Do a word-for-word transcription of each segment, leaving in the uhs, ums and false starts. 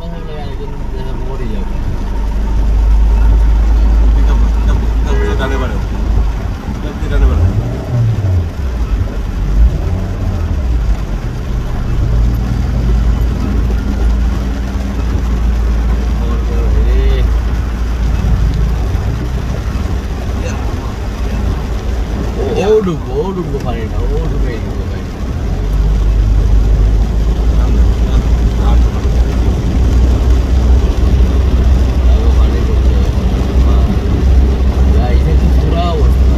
মরে যাবে। ও, ও ডুববো, ও ডুববো পানিটা, ও ডুবে গেল পানিটা। ও পানি ডুবছে। Guys, এটা তো পুরা অবস্থা।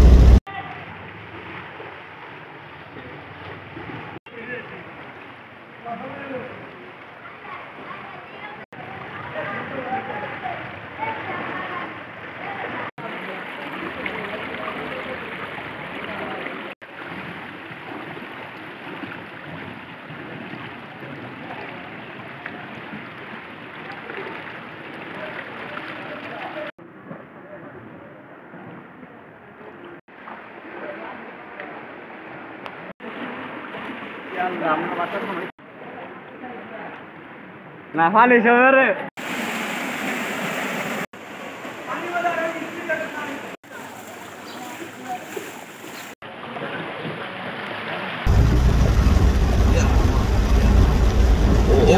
না, পানি সরে।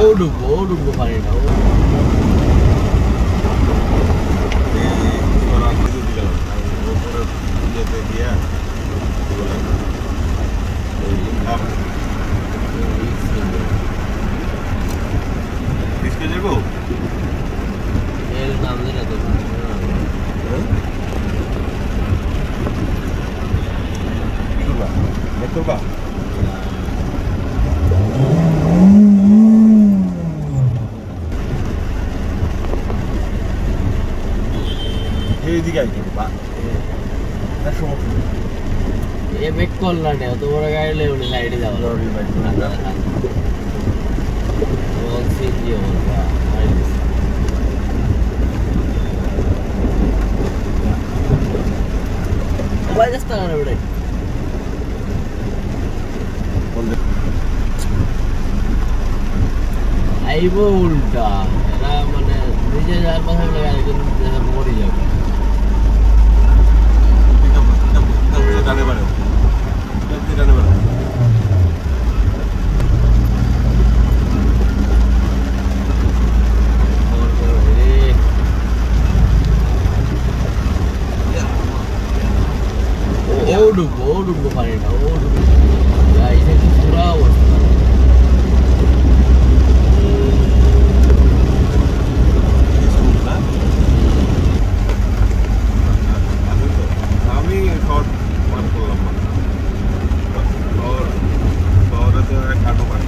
ও ডুববো, ও ডুববো পানিটা, ও। এই, তোরা আগে যদি গেলাম, আর উপরে যেতে গিয়া, কি বলে? এই, আপ-, রিস্কে যাবো? এর নাম জানি না তো। হ্যাঁ? কি করবা? ব্যাক করবা? এইদিকে আইতে হবে, বা-, এ, না, সমস্যা নেই। এ ব্যাক করলা না, অত বড় গাড়ি লইয়া উনি সাইডে যাও। Lorry bike. না, না, না। ও, সিএনজি অবস্থা, মারি দিছে। ভাই, রাস্তা কানে বেটাই। আইবো উল্টা। এরা মানে নিজে যার কথা বলে, একজন মরে যাবে। ও ডুববো, ও ডুববো পানিটা, ও ডুববো। Guys, এটা তো পুরা অবস্থা। আমি শর্ট পার করলাম না। শহর, শহরে তো এক হাঁটু পানি।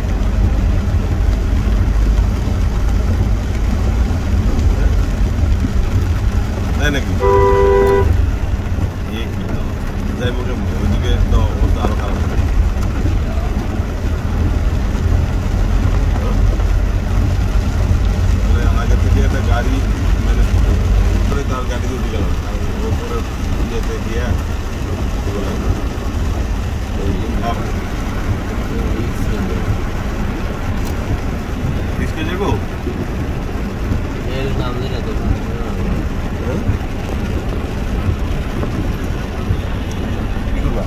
তাই নাকি? এই কি? যাই বলে, ওইদিকে তো অবস্থা আরো খারাপ। মানে, আগে থেকে একটা গাড়ি, মানে, উপরে তার গাড়ি উঠে গেলাম, আর উপরে যেতে গিয়া, কি বলে, ওই আপ-, রিস্কে যাবো? এর নাম জানি না তো। হ্যাঁ? কি করবা?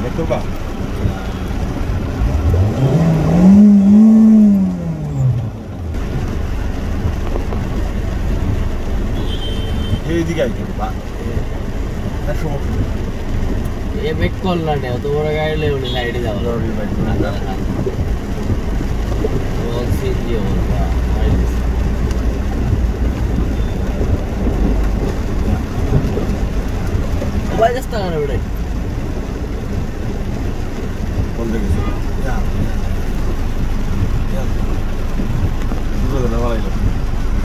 ব্যাক করবা? এইদিকে আইতে হবে, বা-, এ, না, সমস্যা নেই। এ ব্যাক করলা না, অত বড় গাড়ি লইয়া উনি সাইডে যাও। Lorry bike. না, না, না। ও, সিএনজি অবস্থা, মারি দিছে। ভাই, রাস্তা কানে বেটাই।